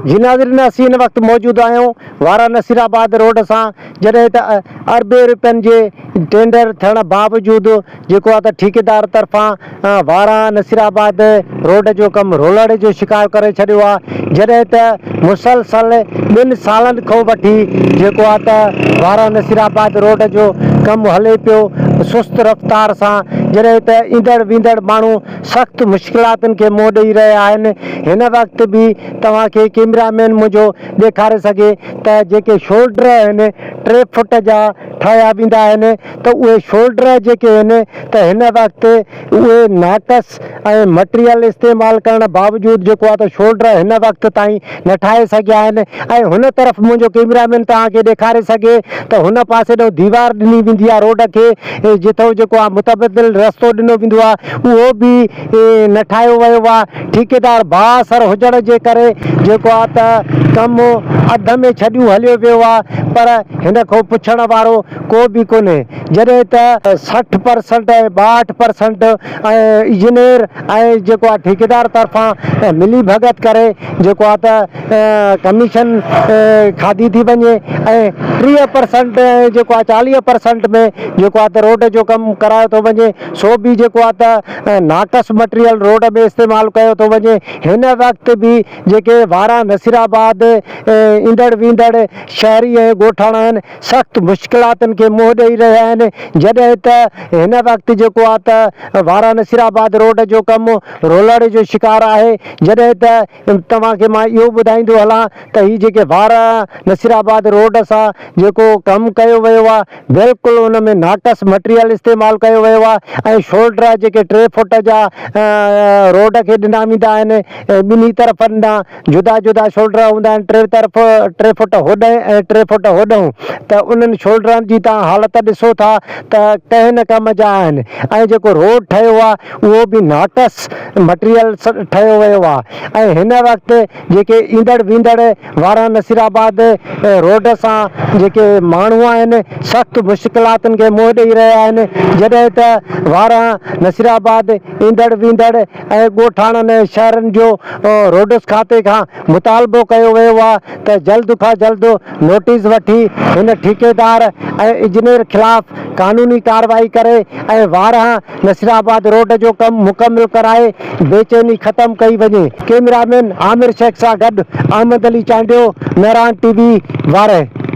جي ناظرين اسين هن وقت موجود آهيون وارا نصير آباد روڊ سان جڏهن ته اربين روپين جي ٽينڊر ٿيڻ باوجود جيڪو آهي ته ٺيڪيدار طرفان وارا نصير آباد روڊ جو ڪم رولڙي جو شڪار ڪري ڇڏيو آهي جڏهن ته مسلسل ٻن سالن کان وٺي جيڪو آهي ته وارا نصير آباد روڊ جو ڪم هلي پيو سست رفتار سان جڏهن ته ايندڙ ويندڙ ماڻهو سخت مشڪلاتن کي منهن ڏئي رهيا آهن هن وقت به توهان کي ڪيمرا مين منهنجو ڏيکاري سگهي ته جيڪي شولڊر آهن ٽي فوٽ جا ٺاهيا ويندا آهن ته اهي شولڊر جيڪي آهن ته هن وقت اهي ناقص ۽ مٽيريل استعمال ڪرڻ باوجود جيڪو آهي ته شولڊر هن وقت تائين نه ٺاهي سگهيا آهن ۽ هن طرف منهنجو ڪيمرا مين توهان کي ڏيکاري سگهي ته هن پاسي ڏانهن ديوار ڏني ويندي آهي روڊ کي جتو جيڪو آهي متبادل رستو ڏنو ويندو آهي اهو به نه ٺاهيو ويو آهي ٺيڪيدار بااثر هجڻ جي ڪري جيڪو آهي ته ڪم اڌ ۾ ڇڏيون هليو ويو آهي پر هن کان پڇڻ وارو ڪو به ڪونهي جڏهن ته 60 پرسنٽ ۽ 62 پرسنٽ ۽ انجنيئر ۽ جيڪو آهي ٺيڪيدار طرفان ملي ڀڳت ڪري جيڪو آهي ته ڪميشن کاڌي ٿي وڃي ۽ 30 پرسنٽ ۽ جيڪو آهي 40 پرسنٽ ۾ جيڪو آهي ته روڊ جو ڪم ڪرايو ٿو وڃي سو به جيڪو آهي ته ناقص مٽيريل روڊ ۾ استعمال ڪيو ٿو وڃي هن وقت به جيڪي وارا نصير آباد ايندڙ ويندڙ شهري ۽ ڳوٺاڻا آهن سخت مشڪلاتن کي منهن ڏئي رهيا آهن جڏهن ته هن وقت جيڪو آهي ته وارا نصير آباد روڊ جو ڪم رولڙي جو شڪار آهي جڏهن ته توهان کي مان اهو ٻڌائيندو هلان ته هي جيڪي وارهه نصير آباد روڊ سان جيڪو ڪم ڪيو ويو آهي بلڪل ان ۾ ناقص مٽيريل استعمال ڪيو ويو آهي ۽ شولڊر جيڪي ٽي فوٽ جا روڊ کي ڏنا ويندا آهن ٻنهي طرفن ڏانهن جدا جدا شولڊر هوندا آهن ٽي طرف ٽي فوٽ هوڏانهن ۽ ٽي فوٽ هوڏانهن ته انهن شولڊرن جي توهان حالت ڏسو ٿا ته ڪنهن نه ڪم جا آهن ۽ جيڪو روڊ ٺهيو آهي اهو به ناقص مٽيريل ٺهيو ويو آهي ۽ هن وقت جيڪي ايندڙ ويندڙ وارا نصير آباد روڊ سان جيڪي ماڻهو آهن سخت مشڪلاتن کي منهن ڏئي رهيا آهن جڏهن ته وارا نصير آباد ايندڙ ويندڙ ۽ ڳوٺاڻن ۽ شهرن جو روڊس کاتي کان مطالبو ڪيو ويو آهي ته جلد کان جلد نوٽيس وٺي هن ٺيڪيدار ۽ انجنيئر خلاف قانوني ڪارروائي ڪري ۽ وارهه نصيرآباد روڊ جو ڪم مڪمل ڪرائي بيچيني ختم ڪئي وڃي. ڪئميرا مين عامر شيخ سان گڏ احمد علي چانڊيو، مهراڻ ٽي وي، وارهه.